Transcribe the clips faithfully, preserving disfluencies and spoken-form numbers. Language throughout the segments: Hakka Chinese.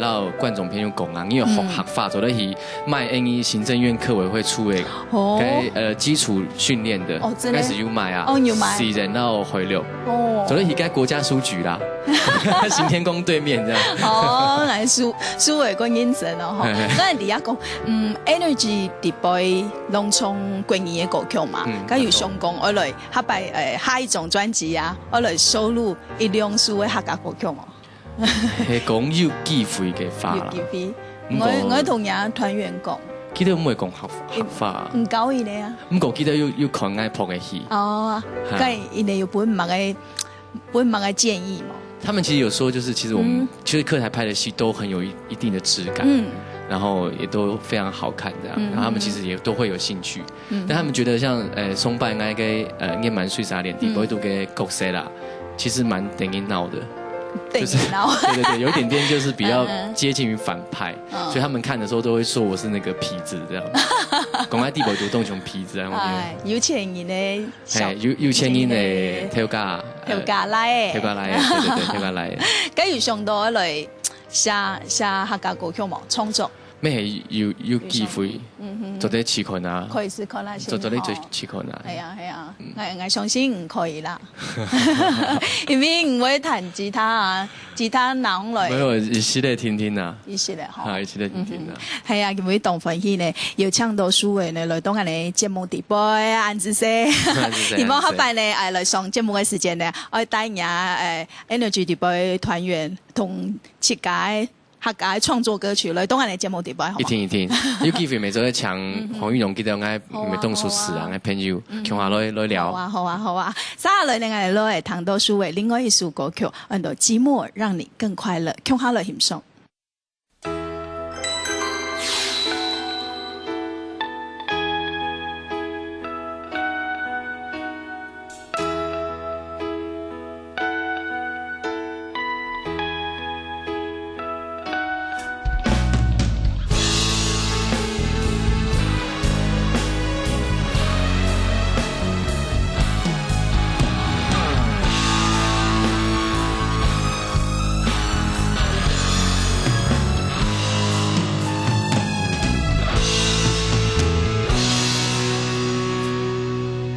到觀眾朋友講啊，你有學客話，做得去買𠊎等行政院客委會出个，哦。該，呃，基礎訓練的，哦，真的。開始有賣啊，哦，有賣。四年到回流，哦。做得去該國家書局啦，行天宮對面這樣。哦，來書，書委會認證哦，吼。嘿嘿。那你要講，嗯，Energy底背攏唱國語的歌曲嘛，嗯，該有想講，愛來下擺，呃，下一張專輯啊，愛來收錄一兩首的客家歌曲哦。 係講有機會个話啦。有機會。毋過，𠊎，𠊎同若團員講。記得毋會講客，客話。毋教佢个啊。毋過記得有，有看𠊎拍个戲。哦，哈。該佢等有分麼个，分麼个建議無？他們其實有說，就是其實我們，嗯。其實客台拍的戲都很有一，一定的質感，嗯。然後也都非常好看這樣，嗯，然後他們其實也都會有興趣。 嗯。但他們覺得像，呃，松柏那個，呃，《年滿歲三年》裡背肚个角色啦，其實蠻得人惱的。得人惱。就是，對對對，有一點點就是比較，嗯，嗯。接近於反派，嗯。所以他們看的時候都會說我是那個痞子這樣。講到底背肚當像痞子啊，我覺得。哎，有錢人的小，嘿，有，有錢人的頭家，呃，頭家來的。頭家來的，對對對，頭家來的。該有想到來寫，寫客家歌曲無？創作？ 乜係有，有機會，嗯哼。做得試看啊。可以試看啊，做，做得試看啊。係啊，係啊，嗯。𠊎，𠊎相信你可以啦。因為你會彈吉他啊，吉他拿來。沒有，一起來聽聽啊。一起來吼。啊，一起來聽聽啊。嗯哼。係啊，因為當歡喜呢，有請到書委呢，來到𠊎等節目底背啊，恁仔細。恁仔細，希望下擺呢，恁仔細。哎，來上節目个時間呢，愛帶若，哎，Energy底背團員同自家个 客家个創作歌曲來到𠊎等節目底背，好無？一定一定，有機會每週愛請，嗯哼。黃韻蓉，記得𠊎，好啊，每當初時啊，好啊。𠊎朋友，嗯。共下來，來聊。好啊，好啊，好啊。接下來呢，𠊎來聽到書委另外一首歌曲，安到《寂寞讓你更快樂》，共下來欣賞。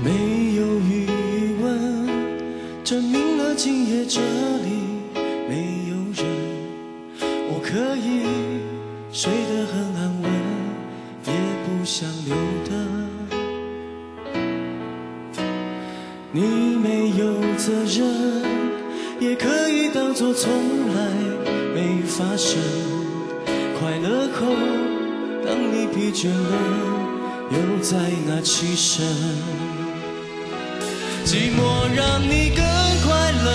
没有余温，证明了今夜这里没有人。我可以睡得很安稳，也不想留的。你没有责任，也可以当作从来没发生。快乐后，当你疲倦了，又再拿起身。 寂寞让你更快乐，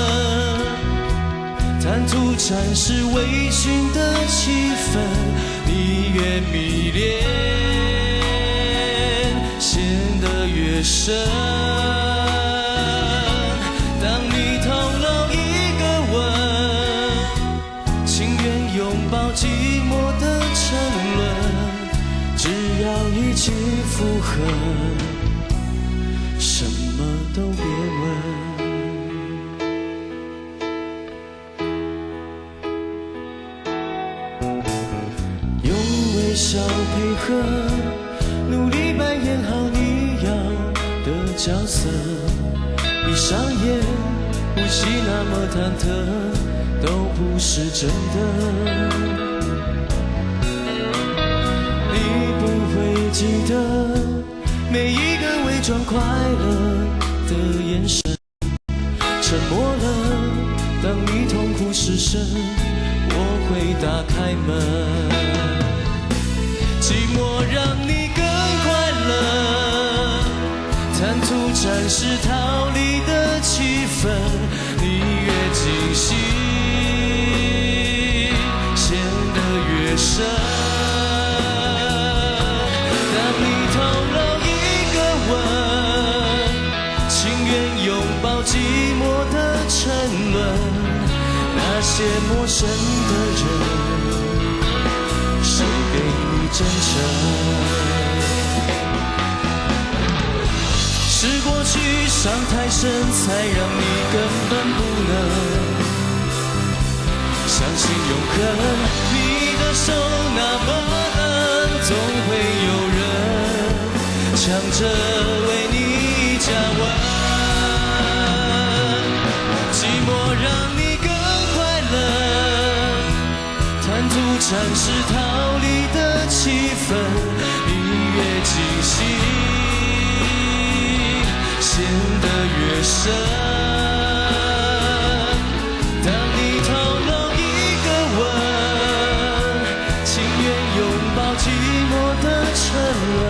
贪图暂时微醺的气氛，你越迷恋，陷得越深。当你透露一个吻， 情愿拥抱寂寞的沉沦，只要一起附和，什么都别问。用微笑配合，努力扮演好你要的角色。 闭上眼，呼吸那么忐忑，都不是真的。你不会记得每一个伪装快乐的眼神，沉默了。当你痛哭失声，我会打开门。寂寞让你更快乐， 贪图暂时逃离的气氛，你越惊醒，陷得越深。当你透露一个吻，情愿拥抱寂寞的沉沦，那些陌生的人，谁给你真诚？ 是过去伤太深，才让你根本不能相信永恒。你暂时逃离的气氛，音乐进行，显得越深。当你透露一个吻，情愿拥抱寂寞的沉沦，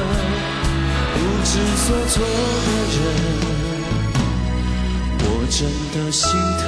不知所措的人，我真的心疼。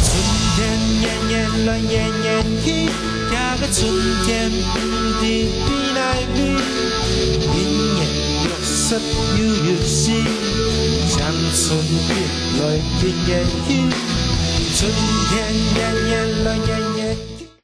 春天年年来年年去，这个春天不知飞来飞，一年又十又又四，像春天来春天去，春天年年来年